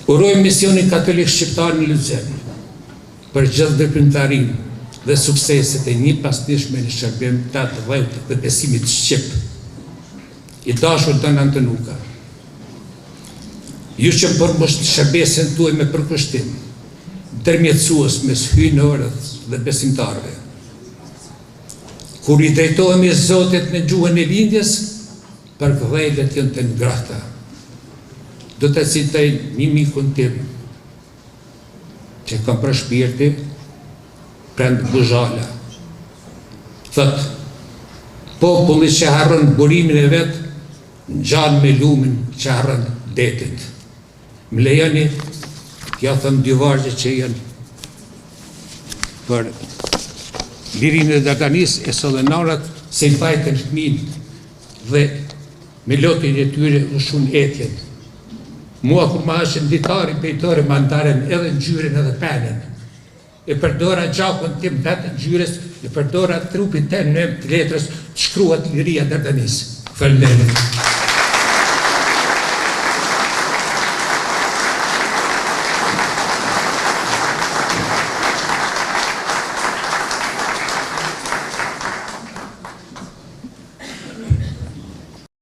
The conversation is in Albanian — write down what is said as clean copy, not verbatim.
Urojmë Misionin Katolik Shqiptar në Luzern për gjithë veprimtarinë dhe sukseset e njëpasnjëshme në shërbim të atdheut dhe besimit shqip. I dashur Don Anton Uka, ju që përmbushni shërbesën tuaj me përkushtim, ndërmjetësues mes hyjnores dhe besimtarëve. Kur i drejtohemi Zotit në gjuhën e lindjes, përkëdheljet janë të ngrohta. Do të citoj një mikun tim, që e kam për shpirti, Prend Buzhala. Thotë, populli që harron burimin e vet, ngjan me lumin që harron detin. Më lejoni t'ja them dy vargje që janë për lirinë e Dardanisë e sollën nanat se i mbajtën fëmijët dhe me lotin e tyre u shunë etjen. Mua kur ma hoqën ditarin prej dore ma ndarën edhe ngjyrën edhe penën. E përdora gjakun tim vetë ngjyrës, e përdora trupin tem në emër të letrës, të shkruhet liria e Dardanisë. Faleminderit.